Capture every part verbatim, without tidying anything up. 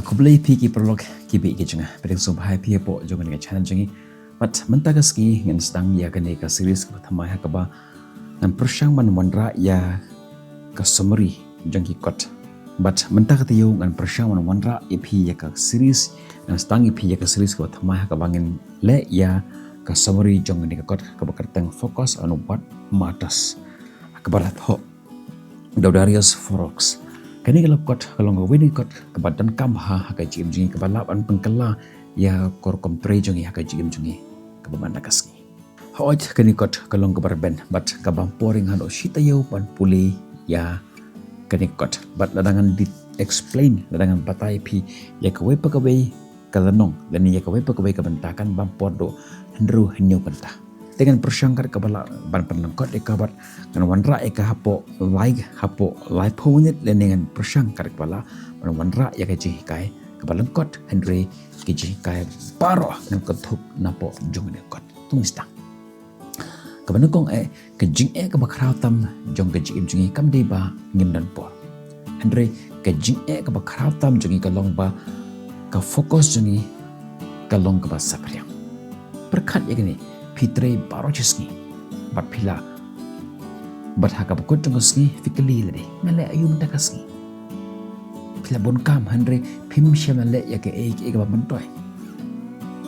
Khublei phi ki paralok ki bri ki jong nga. Pdiang sngewbha ïa phi hapoh jong kane ka channel jong ngi. Bad mynta ka sngi ngan sdang ïa kane ka series kaba thymmai ha kaba ngan pyrshang ban wanrah ïa ka summary jong ki kot. Bad mynta ka taïew ngan pyrshang ban wanrah ïa phi ïa ka series, ngan sdang ïa phi ïa ka series kaba thymmai ha kaba ngan leh ïa ka summary jong kane ka kot kaba kyrteng Focus on What Matters, kaba la thoh da u Darius Forbes. Kane ka la kot ka long kawei na ki kot kaba donkam bha ha ka jingim jong ngi, kaba lah ban pynkylla ïa ka rukom trei jong ngi ha ka jingim jong ngi kaba man la ka sngi. Hooid, kane ka kot ka long kaba rben bad kaba bun por nga la shi taïew ban pule ïa kane ka kot. Bad lada ngan explain, lada ngan batai phi ïa kawei pa kawei ka lynnong lane ïa kawei pa kawei ka bynta kan bam por duh hynriew hynñiew kynta. Te ngan pyrshang kat kaba lah ban pynlyngkot ïa ka bad ngan wanrah ïa ka hapoh lai, hapoh laiphew minit lane ngan pyrshang kat kaba lah ban wanrah ïa ka jinghikai kaba lyngkot, hynrei ki jinghikai baroh ngan kynthup napoh jong kane ka kot. To ngin sdang. Kaba nyngkong eh, ka jingeh kaba khraw tam jong ka jingim jong ngi kam dei ba ngim don por. Hynrei ka jingeh kaba khraw tam jong ngi ka long ba ka focus jong ngi ka long kaba saphriang. Pyrkhat ïa kane, phi trei baroh shi sngi bad phi la, bad ha kaba kut jong ka sngi phi kylli lade, nga leh aïu mynta ka sngi? Phi la bun kam hynrei phim shym la leh ïa kaei kaei kaba myntoi.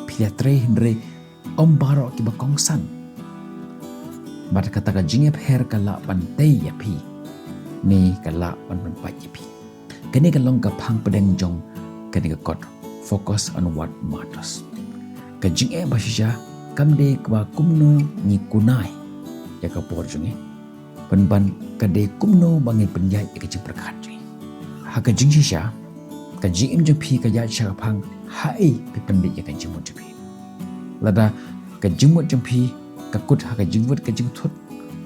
Phi la trei hynrei ym baroh kiba kongsan. Bad kata ka jingïapher ka lah ban tei ïa phi ne ka lah ban pynpait ïa phi. Kane ka long ka phang pdeng jong kane ka kot, Focus on What Matters. Ka jingeh ba shisha kam dei kaba kumno ngi kunai ïa ka por jong ngi, pynban ka dei kumno ba ngin pynïaid ïa ka jingpyrkhat jong ngi. Ha ka jingshisha, ka jingim jong phi ka ïaid sha ka phang haei phi pynleit ïa ka jingmut jong phi. Lada ka jingmut jong phi ka kut ha ka jingwit ka jingthut,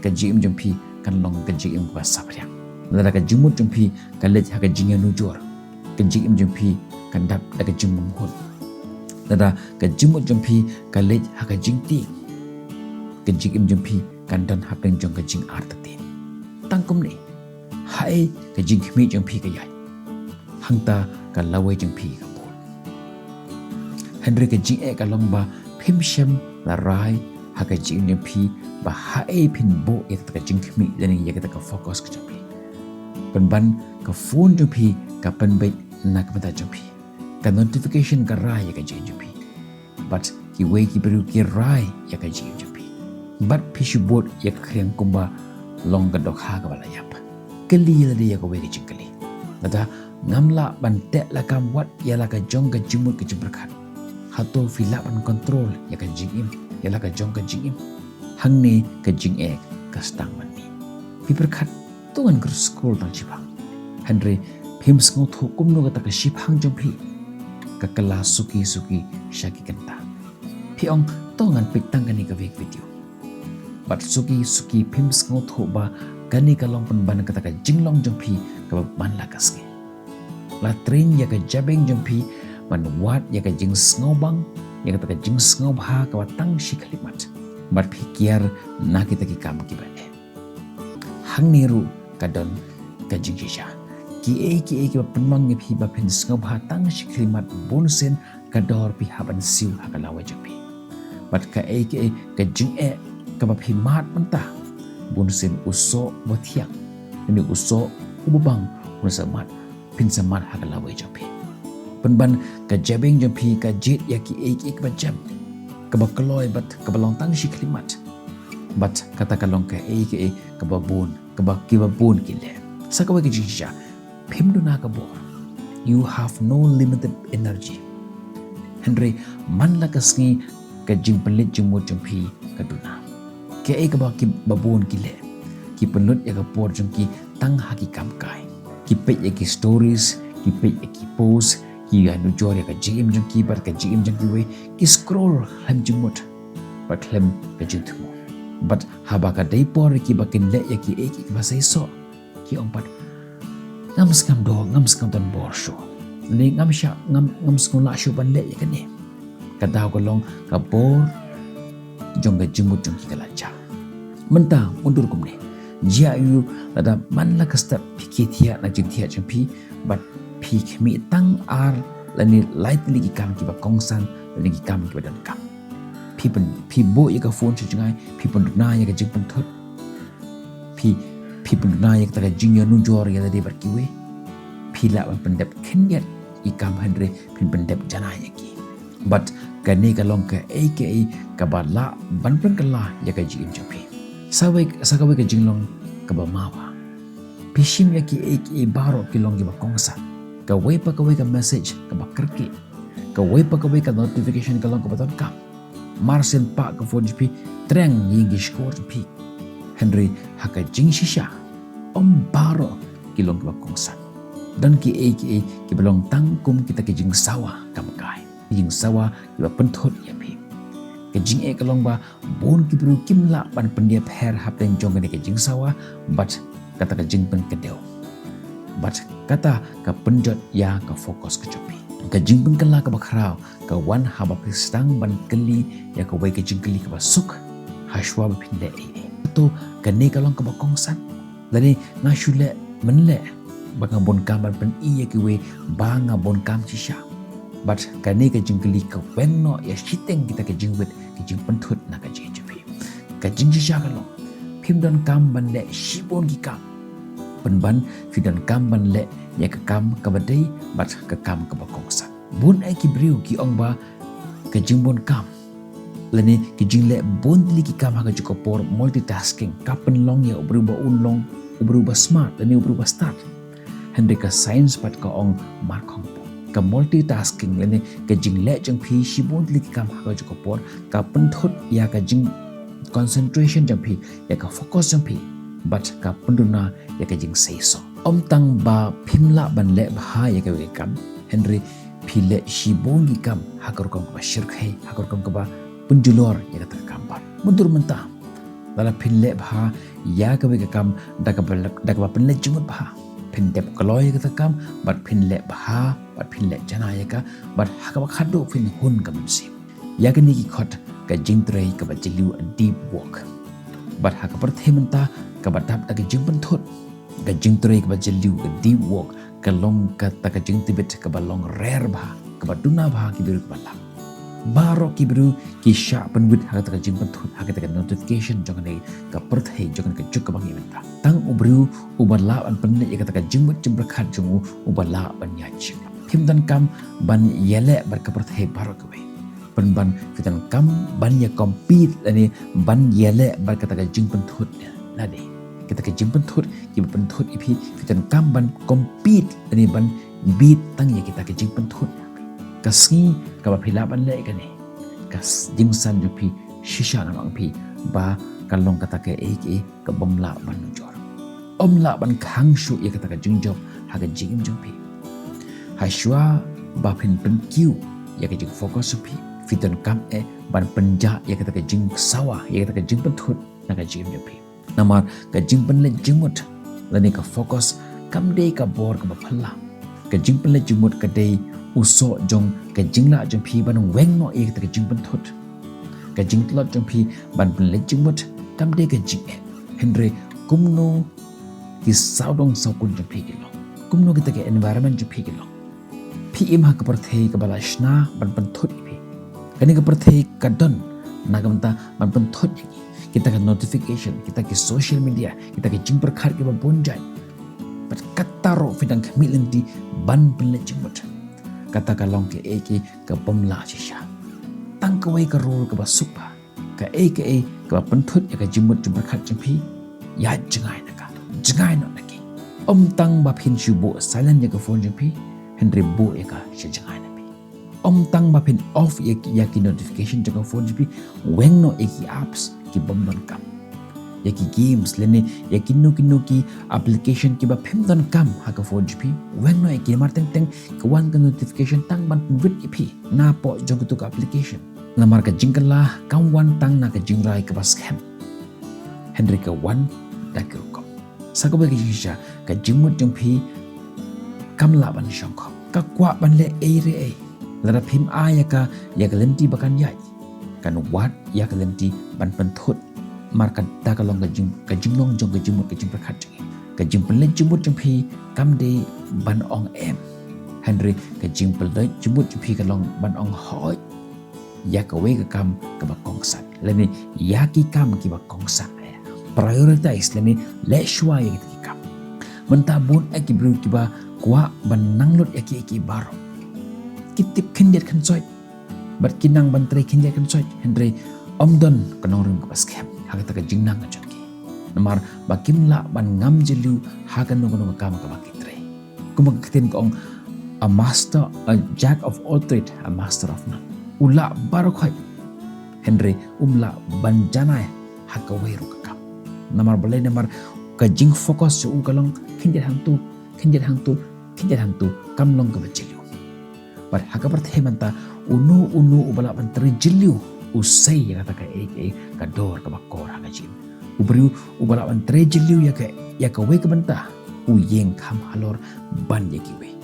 ka jingim jong phi kan long ka jingim kaba saphriang. Lada ka jingmut jong phi ka leit ha ka jingïanujor, ka jingim jong phi kan dap da ka jingbymhun. Lada ka jingmut jong phi ka leit ha ka jingtieng, ka jingim jong phi kan don hapdeng jong ka jingartatien. Tang kumne, haei ka jingkhmih jong phi ka ïaid, hangta ka lawei jong phi ka bud. Hynrei ka jingeh ka long ba phim shym la rai ha ka jingim jong phi ba haei phin buh ïa kata ka jingkhmih lane ïa kata ka focus ka jong phi. Pynban ka phone jong phi ka pynbeit na ka bynta jong phi. Ka notification ka rai ïa ka jingim jong phi. Bad kiwei ki briew ki rai ïa ka jingim jong phi. Bad phi shu bud ïa ka khriang kumba long ka dohkha kaba la ïap. Kylli lade ïa kawei ka jingkylli. Lada ngam lah ban teh lakam wat ïa la ka jong ka jingmut ka jingpyrkhat, hato phi lah ban control ïa ka jingim, ïa la ka jong ka jingim? Hangne ka jingeh ka sdang ban mih. Phi pyrkhat, to ngan scroll tang shiphang. Hynrei phim sngewthuh kumno kata ka shiphang jong phi ka kylla suki suki sha ki kynta. Phi ong, to ngan peit tang kane kawei ka video. Bad suki suki phim sngewthuh ba kane ka long pynban kata ka jinglong jong phi kaba man la ka sngi. La train ïa ka jabieng jong phi ban wad ïa ka jingsngewbang, ïa kata ka jingsngewbha kaba tang shi khyllipmat. Bad phi kiar na kita ki kam kiba eh. Hangne ruh ka don ka jingshisha. Kiei kiei kiba pynlong ïa phi ba phin sngewbha tang shi khyllipmat, bunsien ka dor phi hap ban siew ha ka lawei jong phi. Bad kaei kaei ka jingeh kaba phi mad mynta, bunsien u soh uba thiang lane u soh uba bang un sa mad, phin sa mad ha ka lawei jong phi. Pynban ka jabieng jong phi ka jied ïa kiei kiei kaba jem, kaba kloi bad kaba long tang shi khyllipmat. Bad kata ka long kaei kaei kaba bun, kaba kiba bun ki leh. Sa kawei ka jingshisha, phim duna ka bor. You have no limited energy. Hynrei man la ka sngi ka jingpynleit jingmut jong phi ka duna. Kaei kaba kiba bun ki leh, ki pynlut ïa ka por jong ki tang ha ki kam kai. Ki peit ïa ki stories, ki peit ïa ki post, ki ïanujor ïa ka jingim jong ki bad ka jingim jong kiwei, ki scroll khlem jingmut bad khlem ka jingthmu. Bad haba ka dei por ïa ki ba kin leh ïa kiei kiei kiba seisoh, ki ong pat, ngam sngewdon, ngam sngewdon bor shuh. Lane ngam shah, ngam, ngam sngewlah shuh ban leh ïa kane. Ka daw ka long ka bor jong ka jingmut jong ki ka la jah. Mynta un dur kumne. Jia ïa u, lada man la ka step phi ki thiah na jingthiah jong phi bad phi khmih tang ar lane lai tylli ki kam kiba kongsan lane ki kam kiba donkam. Phi pyn, phi buh ïa ka phone sha jngai, phi pynduna ïa ka jingpynthut. Phi, phi pynduna ïa kata ka jingïanujor ïa lade bad kiwei. Phi lah ban pyndep khyndiat ki kam hynrei phin pyndep janai ïa ki. Bad kane ka long kaei kaei kaba lah ban pynkylla ïa ka jingim jong phi. Sa wei, sa kawei ka jinglong kaba mawa. Phi shim ïa kiei kiei baroh ki long kiba kongsan. Kawei pa kawei ka message kaba kyrkieh. Kawei pa kawei ka notification ka long kaba donkam. Mar shen pat ka phone jong phi treng ïa ki shkor jong phi. Hynrei ha ka jingshisha ym baroh ki long kiba kongsan. Don kiei kiei kiba long tang kum kita ki jingsawa kam kai. Jingsawa kiba pynthut ïa phi. Ka jingeh ka long ba bun ki briew kim lah ban pynïapher hapdeng jong kane ka jingsawa bad kata ka jingpynkdew. Bad kata ka pynjot ïa ka focus ka jong phi. Ka jingpynkylla kaba khraw ka wan haba phi sdang ban kylli ïa kawei ka jingkylli kaba suk ha shuwa ba phin leh ei ei. To kane ka long kaba kongsan? Lane nga shu leh mynleh ba nga bun kam ban pyni ïa kiwei ba nga bun kam shisha? Bad kane ka jingkylli ka weng noh ïa shiteng kita ka jingwit ka jingpynthut na ka jingim jong phi. Ka jingshisha ka long phim donkam ban leh shibun ki kam. Pynban phi donkam ban leh ïa ka kam kaba dei bad ka kam kaba kongsan. Bun eh ki briew ki ong ba ka jingbun kam lane ki jingleh bun tylli ki kam ha ka juk ka por, multitasking, ka pynlong ïa u briew ba un long u briew ba smart lane u briew ba stad. Hynrei ka science pat ka ong markhongpong. Ka multitasking lane ka jingleh jong phi shibun tylli ki kam ha ka juk ka por ka pynthut ïa ka jing concentration jong phi, ïa ka focus jong phi, bad ka pynduna ïa ka jingseisoh. Ym tang ba phim lah ban leh bha ïa kawei ka kam, hynrei phi leh shibun ki kam ha ka rukom kaba shyrkhei, ha ka rukom kaba pynjulor ïa kata ka kam pat. Mynta mynta lada phin leh bha ïa kawei ka kam da kaba, da kaba pynleit jingmut bha, phin dep kloi ïa kata ka kam bad phin leh bha bad phin leh janai ïa ka, bad ha kaba khadduh phin hun ka mynsiem. Ïa kane ki khot ka jingtrei kaba jylliew, a deep work. Bad ha ka pyrthei mynta kaba dap da ka jingpynthut, ka jingtrei kaba jylliew, ka deep work, ka long kata ka jingtbit kaba long rare bha, kaba duna bha ki briew kiba lap. Baroh ki briew ki shah pynwit ha kata ka jingpynthut, ha kata ka notification jong kane ka pyrthei, jong kane ka juk kaba ngi mynta. Tang u briew uba lah ban pynleit ïa kata ka jingmut jingpyrkhat jong u, uba lah ban ïaid sha. Phim donkam ban ïaleh bad ka pyrthei baroh kawei. Pynban phi donkam ban ïa compete lane ban ïaleh bad kata ka jingpynthut lade. Kata ka jingpynthut kiba pynthut ïa phi, phi donkam ban compete lane ban beat tang ïa kita ka jingpynthut. Ka sngi kaba phi lah ban leh kane, ka s-, jingsan jong phi shisha ngan ong phi ba ka long kata kaei kaei kaba ym lah ban nujor. Ym lah ban khang shuh ïa kata ka jingjop ha ka jingim jong phi. Ha shuwa ba phin pynkiew ïa ka jingfocus jong phi, phi donkam eh ban pynjah ïa kata ka jingsawa, ïa kata ka jingpynthut na ka jingim jong phi. Namar ka jingpynleit jingmut lane ka focus kam dei ka bor kaba phylla. Ka jingpynleit jingmut ka dei u soh jong ka jinglah jong phi ban weng noh ïa kata ka jingpynthut. Ka jingtlot jong phi ban pynleit jingmut kam dei ka jingeh, hynrei kumno ki sawdong sawkun jong phi ki long, kumno kita ki environment jong phi ki long. Phi im ha ka pyrthei kaba la shna ban pynthut ïa phi. Kane ka pyrthei ka don na ka bynta ban pynthut ïa ki, kita ka notification, kita ki social media, kita ki jingpyrkhat kiba bun jait. Bad kata ruh phi dang khmih lynti ban pynleit jingmut. Kata ka long kaei kaei kaba ym lah shisha. Tang kawei ka rule kaba suk bha. Kaei kaei kaba pynthut ïa ka jingmut jingpyrkhat jong phi, ïa jngai na ka, jngai noh na ki. Ym tang ba phin shu buh silent ïa ka phone jong phi, hynrei buh ïa ka sha jngai na phi. Ym tang ba phin off ïa ki, ïa ki notification jong ka phone jong phi, weng noh ïa ki apps kiba ym donkam. Ïa ki games lane ïa kino kino ki application kiba phim donkam ha ka phone jong phi, weng noh ïa ki. Namar teng teng ka wan ka notification tang ban pynwit ïa phi napoh jong kito ka application. Namar ka jingkylla kam wan tang na ka jingrai kaba skhem, hynrei ka wan da ki rukom. Sa kawei ka jingshisha, ka jingmut jong phi kam lah ban shongkhop. Ka kwah ban leh ei re ei. Lada phim ai ïa ka ïa ka lynti ba kan ïaid, kan wad ïa ka lynti ban pynthut. Namar kata ka long ka jing, ka jinglong jong ka jingmut ka jingpyrkhat jong ngi. Ka jingpynleit jingmut jong phi kam dei ban ong em, Hynrei ka jingpynleit jingmut jong phi ka long ban ong hooid ïa kawei ka kam kaba kongsan lane ïa ki kam kiba kongsan. Prioritize lane leh shuwa ïa kita ki kam. Mynta bun eh ki briew kiba kwah ban nang lut ïa ki, ïa ki baroh. Ki tip khyndiat khynsoit bad ki nang ban trei khyndiat khynsoit, hynrei ym don ka nongrim kaba skhem ha kata ka jingnang ka jong ki. Namar ba kim lah ban ngam jylliew ha kano kano ka kam kaba ki trei. Kumba ka ktien ka ong, a master, a jack of all trade, a master of none. U lah baroh khoit, hynrei um lah ban janai ha kawei ruh ka kam. Namar balei? Namar ka jingfocus jong u ka long khyndiat hangto, khyndiat hangto, khyndiat hangto, kam long kaba jylliew. Bad ha ka pyrthei mynta, uno uno uba lah ban trei jylliew u sei ïa kata kaei kaei ka dor kaba kor ha ka jingim. U briew uba lah ban trei jylliew ïa ka, ïa kawei ka bynta, u ïeng kham halor ban ïa kiwei.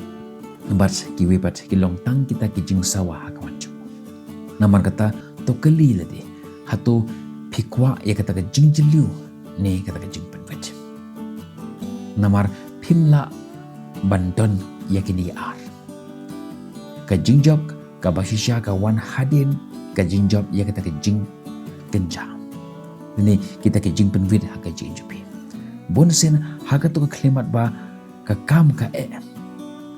Bad kiwei pat ki long tang kita ki jingsawa ha ka wan jong u. Namar kata, to kylli lade, hato phi kwah ïa kata ka jingjylliew ne kata ka jingpynwit? Namar phim lah ban don ïa kine ar. Ka jingjop kaba shisha ka wan hadien ka jingjop ïa kata ka jingkynjah ne kita ki jingpynwit ha ka jingim jong phi. Bunsien ha kato ka khyllipmat ba ka kam ka eh,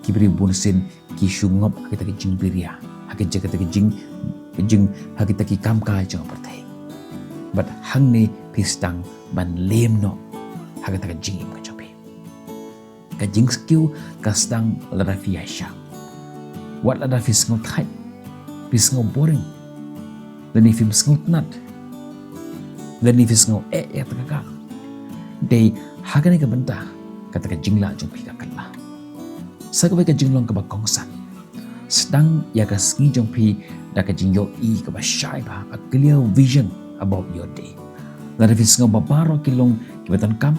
ki briew bunsien ki shu ngop ha kita ki jingbiria, ha kita ki jing, jing, ha kita ki kam ka jong ka pyrthei. Bad hangne phi sdang ban lem noh ha kata ka jingim ka jong phi. Ka jingskew ka sdang lada phi ïaishah. Wat lada phi sngew thait, phi sngew boring, lane phim sngewtynnat, lane phi sngew eh ïa kata ka kam. Dei ha kane ka bynta kata ka jinglah jong phi ka kylla. Sa kawei ka jinglong kaba kongsan, sdang ïa ka sngi jong phi da ka jingïohi kaba shai bha, a clear vision about your day. Lada phi sngew ba baroh ki long kiba donkam,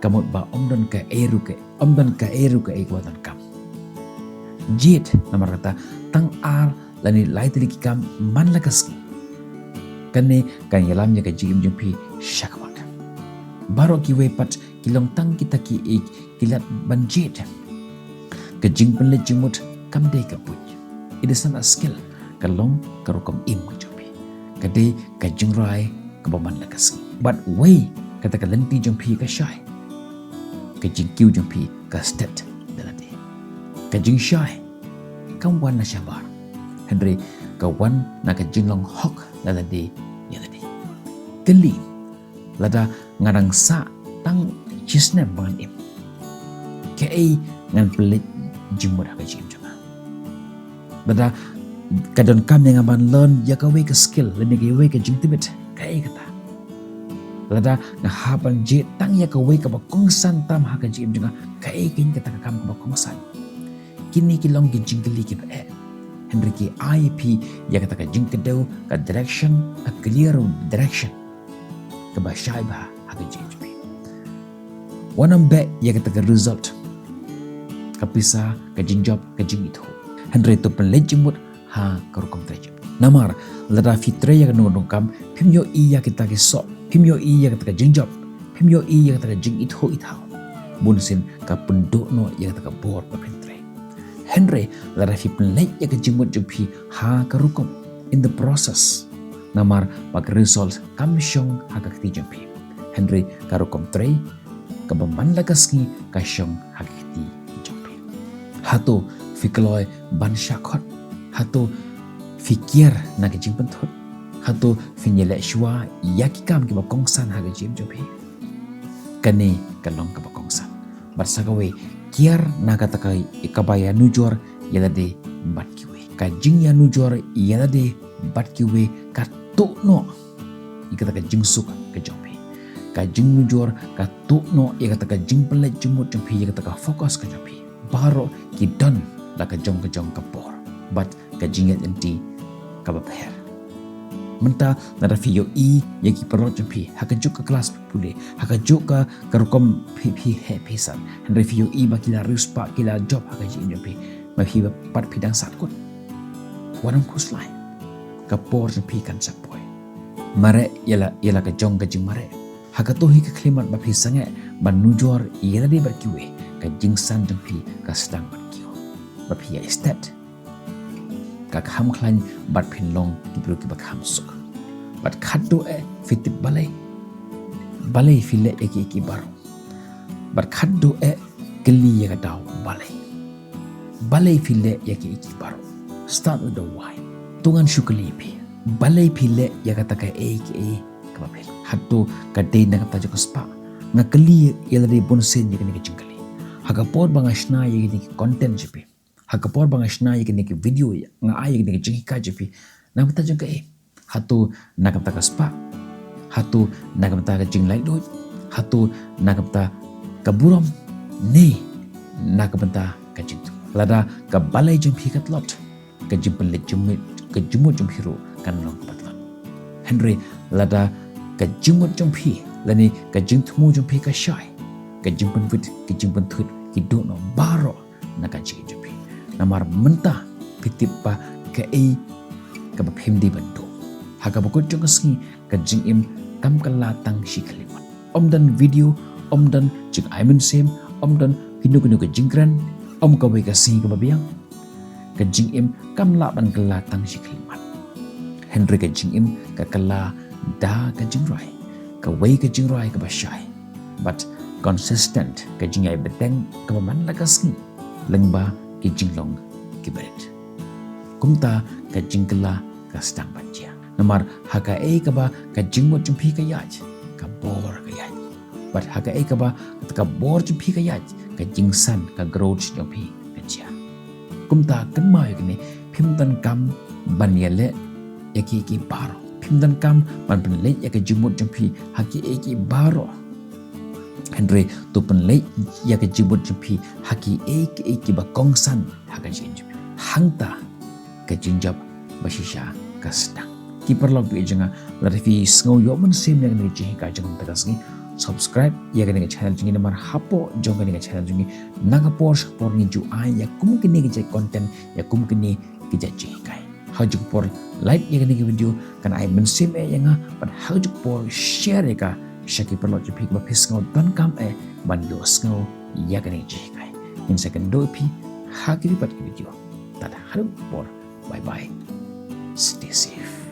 ka mut ba ym don kaei ruh kaei, ym don kaei ruh kaei kaba donkam. Jied, namar kata tang ar lane lai tylli ki kam man la ka sngi. Kane kan ïalam ïa ka jingim jong phi shakhmat. Baroh kiwei pat ki long tang kita kiei ki lad ban jied. Ka jingpynleit jingmut kam dei ka buit. It is not a skill. Ka long ka rukom im ka jong phi. Ka dei ka jingrai kaba man la ka sngi. Bad wei kata ka lynti jong phi ka shai. Ka jingkiew jong phi ka stet da lade. Ka jingshai kam wan na shabar, hynrei ka wan na ka jinglong hok la lade ïa lade. Kylli, lada nga dang sah tang shisnem ba ngan im, kaei ngan pynleit jingmut ha ka jingim jong nga? Lada ka donkam ïa nga ban learn ïa kawei ka skill lane kawei ka jingtbit, kaei kata? Lada nga hap ban jied tang ïa kawei kaba kongsan tam ha ka jingim jong nga, kaei keiñ kata ka kam kaba kongsan? Kine ki long ki jingkylli kiba eh, hynrei ki ai ïa phi ïa kata ka jingkdew, ka direction, ka clear direction kaba shai bha ha ka jingim jong phi. Wat nym beh ïa kata ka result, ka pisa, ka jingjop, ka jingithuh. Hynrei to pynleit jingmut ha ka rukom trei jingmut. Namar lada phi trei ïa kano kano ka kam, phim ïohi ïa kita ki soh, phim ïohi ïa kata ka jingjop, phim ïohi ïa kata ka jingithuh ithaw, bunsien ka pynduh noh ïa kata ka bor ba phin trei. Hynrei lada phi pynleit ïa ka jingmut jong phi ha ka rukom, in the process, namar ba ka result kam shong ha ka kti jong phi, hynrei ka rukom trei kaba man la ka sngi ka shong ha ka kti jong phi. Hato phi kloi ban shah khot? Hato phi kiar na ka jingpynthut? Hato phin ïaleh shuwa ïa ki kam kiba kongsan ha ka jingim jong phi? Kane ka long kaba kongsan. Bad sa kawei, kiar na kata ka, kaba ïanujor ïa lade bad kiwei. Ka jingïanujor ïa lade bad kiwei ka tuh noh ïa kata ka jingsuk ka jong phi. Ka jingnujor ka tuh noh ïa kata ka jingpynleit jingmut jong phi, ïa kata ka focus ka jong phi. Baroh ki don la ka jong ka jong ka por bad ka jingïaid lynti kaba pher. Mynta lada phi ïohi ïa ki paralok jong phi ha kajuh ka klas pule, ha kajuh ka, ka rukom phi, phi heh phi san, hynrei phi ïohi ba ki la riewspah, ki la jop ha ka jingim jong phi, ma phi pat phi dang sat kut. Wat nym khuslai. Ka por jong phi kan sa poi. Mareh ïa la, ïa la ka jong ka jingmareh. Ha kato hi ka khyllipmat ba phi sangeh ban nujor ïa lade bad kiwei, ka jingsan jong phi ka sdang ban kiew. ba phi ïai stet. Ka kham khlaiñ bad phin long ki briew kiba kham suk. Bad khatduh eh phi tip balei. Balei phi leh ïa kiei kiei baroh. Bad khatduh eh kylli ïa ka daw balei. Balei phi leh ïa kiei kiei baroh. Start with the why. To ngan shu kylli phi. Balei phi leh ïa kata kaei kaei kaba phi leh. Hato ka dei na kata jong ka spah. Nga kylli ïa lade bun sien ïa kane ka jingkylli. Ha ka por ba nga shna ïa kine ki content jong phi. Ha ka por ba nga shna ïa kine ki video ïa nga ai ïa kine ki jinghikai jong phi. Na ka bynta jong kaei. Hato na ka bynta ka spah. Hato na ka bynta ka jinglaitluid. Hato na ka bynta ka burom. Ne na ka bynta ka jingthmu. Lada ka balei jong phi ka tlot. Ka jingpynleit jingmut, ka jingmut jong phi ruh kan long kaba tlot. Hynrei lada ka jingmut jong phi, lane ka jingthmu jong phi ka shai. Ka jingpynwit, ka jingpynthut, ki dohnud baroh na ka jingim jong phi. Namar mynta phi tip ba kaei kaba phim dei ban duh. Ha kaba kut jong ka sngi ka jingim kam kylla tang shi khyllipmat. Ym don video, ym don jingai mynsiem, ym don kino kino ka jingkren, ym kawei ka sngi kaba biang. Ka jingim kam lah ban kylla tang shi khyllipmat. Hynrei ka jingim ka kylla da ka jingrai. Kawei ka jingrai kaba shai. Bad consistent ka jingïai bteng kaba man la ka sngi. Lyngba ki jinglong kiba rit. Kumta ka jingkylla ka sdang ban jia. Namar ha kaei kaba ka jingmut jong phi ka ïaid, ka bor ka ïaid. Bad ha kaei kaba ka bor jong phi ka ïaid, ka jingsan ka growth jong phi ka jia. Kumta kynmaw ïa kane, phim donkam ban ïaleh ïa kiei kiei baroh. Phim donkam ban pynleit ïa ka jingmut jong phi ha kiei kiei baroh. Hynrei to pynleit ïa ka jingmut jong phi ha kiei kiei kiba kongsan ha ka jingim jong phi. Hangta ka jingjop ba shisha ka sdang. Ki paralok baieit jong nga, lada phi sngew ïoh mynsiem ïa kane ka jinghikai jong nga mynta ka sngi, subscribe ïa kane ka channel jong ngi namar hapoh jong kane ka channel jong ngi na ka por sha ka por ngi ju ai ïa kum kine ki jait content, ïa kum kine ki jait jinghikai. Ha kajuh ka por like ïa kane ka video, kan ai mynsiem eh ïa nga, bad ha kajuh ka por share ïa ka sha ki paralok jong phi ba phi sngew donkam eh ban ïohsngew ïa kane ka jinghikai. Ngin sa ïakynduh ïa phi ha kine pat ki video. Tad haduh ka por. Bye bye. Stay safe.